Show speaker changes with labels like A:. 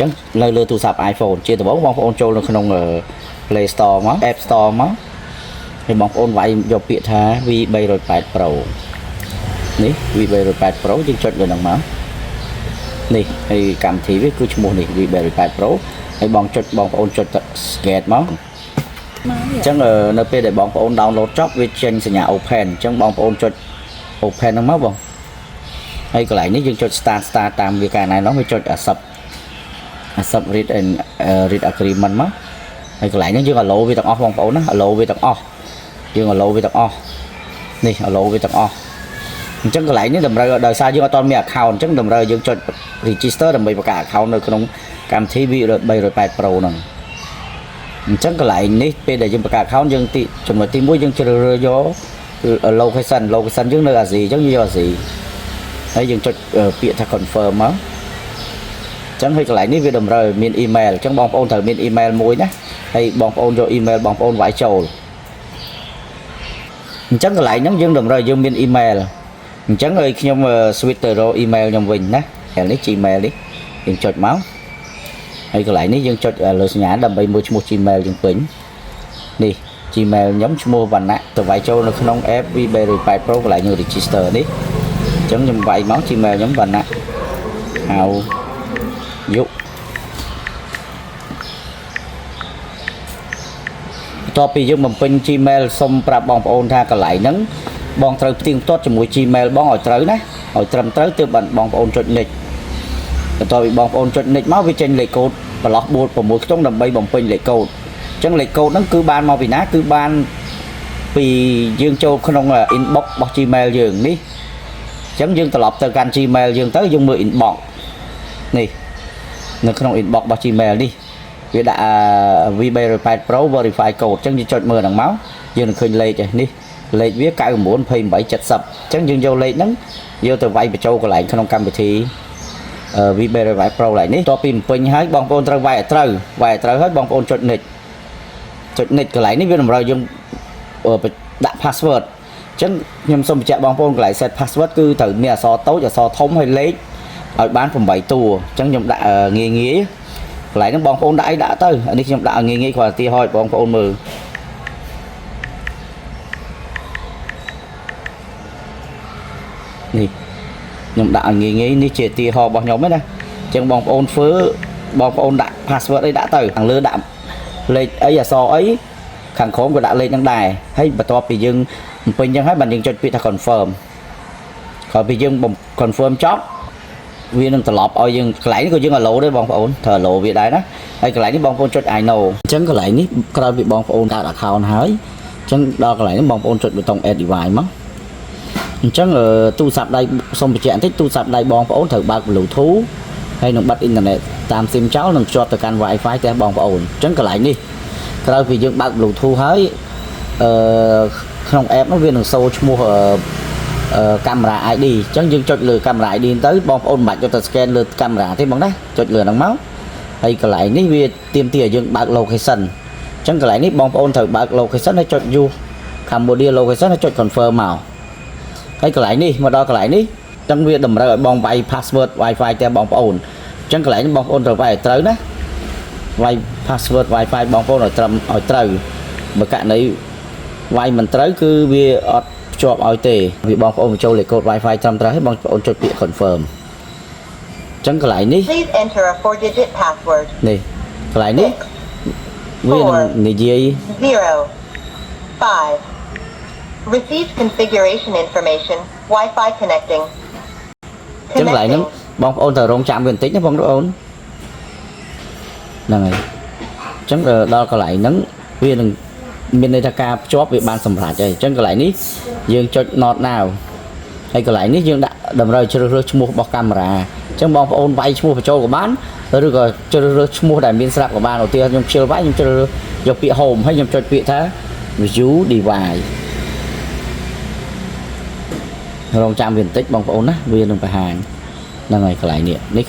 A: ចឹងនៅលើទូរស័ព្ទ iPhone ជាដំបូងបងប្អូនចូលនៅក្នុង Play Store មក App Store មកហើយបងប្អូនវាយយកពាក្យថា V308 Pro នេះ V308 Pro យើងចុចលើហ្នឹងមកនេះហើយកម្មវិធីវាគឺឈ្មោះនេះ V308 Pro ហើយបងចុចបងប្អូនចុច scan មកអញ្ចឹងនៅពេលដែលបងប្អូន download ចប់វាចេញសញ្ញា open អញ្ចឹងបងប្អូនចុច open ហ្នឹងមកបងហើយកន្លែងនេះយើងចុច start start តាមវាការណែនាំវាចុច accept accept read and read agreement មកហើយកន្លែងនេះយើង allow វាទាំងអស់បងប្អូនណា allow វាទាំងអស់យើង allow វាទាំងអស់នេះ allow វាទាំងអស់អញ្ចឹងកន្លែងនេះតម្រូវដោយសារយើងអត់ទាន់មាន account អញ្ចឹងតម្រូវយើងចុច register ដើម្បីបង្កើត account នៅក្នុងកម្មវិធី V308 Pro ហ្នឹងអញ្ចឹងកន្លែងនេះពេលដែលយើងបង្កើត account យើងទីចំណុចទី1យើងជ្រើសរើសយក location location យើងនៅអាស៊ីអញ្ចឹងយើងយកអាស៊ីហើយយើងចុចពាក្យថា confirm មកអញ្ចឹងហើយកន្លែងនេះវាតម្រូវមាន email អញ្ចឹងបងប្អូនត្រូវមាន email មួយណាហើយបងប្អូនយក email បងប្អូនវាយចូលអញ្ចឹងកន្លែងហ្នឹងយើងតម្រូវយើងមាន email អញ្ចឹងឲ្យខ្ញុំ switch ទៅរក email ខ្ញុំវិញណានេះ Gmail នេះយើងចុចមកហើយកន្លែងនេះយើងចុចលើសញ្ញាដើម្បីមើលឈ្មោះ Gmail យើងពេញនេះ Gmail ខ្ញុំឈ្មោះវណ្ណៈទៅវាយចូលនៅក្នុង app V308 Pro កន្លែងយើង register នេះអញ្ចឹងខ្ញុំវាយមក Gmail ខ្ញុំវណ្ណៈហៅយុបន្ទាប់ពីយើងបំពេញ Gmail សូមប្រាប់បងប្អូនថាកន្លែងហ្នឹងបងត្រូវផ្ទៀងផ្ទាត់ជាមួយ Gmail បងឲ្យត្រូវណាឲ្យត្រឹមត្រូវទើបបានបងប្អូនចុច next បន្ទាប់ពីបងប្អូនចុច next មកវាចេញលេខកូដប្រឡោះ4 6ខ្ទង់ដើម្បីបំពេញលេខកូដអញ្ចឹងលេខកូដហ្នឹងគឺបានមកពីណាគឺបានពីយើងចូលក្នុង inbox របស់ Gmail យើងនេះអញ្ចឹងយើងត្រឡប់ទៅកាន់ Gmail យើងទៅយើងមើល inbox នេះនៅក្នុង inbox របស់ Gmail នេះវាដាក់ V308 Pro verify code អញ្ចឹងយើងចុចមើលហ្នឹងមកយើងនឹងឃើញលេខនេះលេខវា99 28 70អញ្ចឹងយើងយកលេខហ្នឹងយកទៅវាយបញ្ចូលកន្លែងក្នុងកម្មវិធី V308 Pro ឡើយនេះតពីបំពេញហើយបងប្អូនត្រូវវាយឲ្យត្រូវវាយឲ្យត្រូវហើយបងប្អូនចុច next ចុច next កន្លែងនេះវាតម្រូវយើងដាក់ password អញ្ចឹងខ្ញុំសូមបញ្ជាក់បងប្អូនកន្លែង set password គឺត្រូវមានអក្សរតូចអក្សរធំហើយលេខឲ្យបាន8តួអញ្ចឹងខ្ញុំដាក់ងាយងាយកន្លែងហ្នឹងបងប្អូនដាក់អីដាក់ទៅអានេះខ្ញុំដាក់ឲ្យងាយងាយគ្រាន់តែទីហោចបងប្អូនមើលនេះខ្ញុំដាក់ឲ្យងាយងាយនេះជាទីហោរបស់ខ្ញុំឯណាអញ្ចឹងបងប្អូនធ្វើបងប្អូនដាក់ password អីដាក់ទៅខាងលើដាក់លេខអីអក្សរអីខាងក្រោមក៏ដាក់លេខហ្នឹងដែរហើយបន្ទាប់ពីយើងបំពេញអញ្ចឹងហើយបានយើងចុចពាក្យថា confirm ក្រោយពីយើង confirm ចប់វានឹងត្រឡប់ឲ្យយើងកន្លែងនេះក៏យើង allow ដែរបងប្អូនត្រូវ allow វាដែរណាហើយកន្លែងនេះបងប្អូនចុច I know អញ្ចឹងកន្លែងនេះក្រោយពីបងប្អូនកើត account ហើយអញ្ចឹងដល់កន្លែងនេះបងប្អូនចុចប៊ូតុង add device មកអញ្ចឹងទូរស័ព្ទដៃសូមបញ្ជាក់បន្តិចទូរស័ព្ទដៃបងប្អូនត្រូវបើក Bluetooth ហើយនឹងបិទអ៊ីនធឺណិតតាមស៊ីមចោលនិងភ្ជាប់ទៅកាន់ Wi-Fi ផ្ទះបងប្អូនអញ្ចឹងកន្លែងនេះក្រោយពីយើងបើក Bluetooth ហើយអឺក្នុង app នោះវានឹងសូឈ្មោះអឺកាមេរ៉ា ID អញ្ចឹងយើងចុចលើកាមេរ៉ា ID ទៅបងប្អូនមិនបាច់យកទៅ scan លើកាមេរ៉ាទេបងណាចុចលើហ្នឹងមកហើយកន្លែងនេះវាទាមទារឲ្យយើងបើក location អញ្ចឹងកន្លែងនេះបងប្អូនត្រូវបើក location ហើយចុច use Cambodia location ហើយចុច confirm មកហើយកន្លែងនេះមកដល់កន្លែងនេះអញ្ចឹងវាតម្រូវឲ្យបងវាយ password Wi-Fi តែបងប្អូនអញ្ចឹងកន្លែងនេះបងប្អូនត្រូវវាយឲ្យត្រូវណាវាយ password Wi-Fi បងប្អូនឲ្យត្រឹមឲ្យត្រូវបើករណីវាយមិនត្រូវគឺវាអត់ភ្ជាប់ឲ្យទេវាបងប្អូនបញ្ចូលលេខកូដ Wi-Fi ត្រឹមត្រូវហើយបងប្អូនចុចពាក្យ confirm អញ្ចឹងកន្លែងនេះ
B: Please enter a 4-digit password.
A: នេះកន្លែងនេះវានឹងនិយាយ
B: 0 5. Received configuration information. Wi-Fi connecting.
A: អញ្ចឹងកន្លែងហ្នឹងបងប្អូនត្រូវរងចាំវាបន្តិចណាបងប្អូនហ្នឹងហើយអញ្ចឹងដល់កន្លែងហ្នឹងវានឹងមានន័យថាការភ្ជាប់វាបានសម្រេចហើយអញ្ចឹងកន្លែងនេះយើងចុច not now ហើយកន្លែងនេះយើងដាក់តម្រូវជ្រើសរើសឈ្មោះរបស់កាមេរ៉ាអញ្ចឹងបងប្អូនវាយឈ្មោះបញ្ចូលក៏បានឬក៏ជ្រើសរើសឈ្មោះដែលមានស្រាប់ក៏បានឧទាហរណ៍ខ្ញុំខ្ជិលវាយខ្ញុំជ្រើសរើសយកពាក្យ home ហើយខ្ញុំចុចពាក្យថា view device រងចាំវាបន្តិចបងប្អូនណាវានឹងបង្ហាញហ្នឹងហើយកន្លែងនេះនេះ។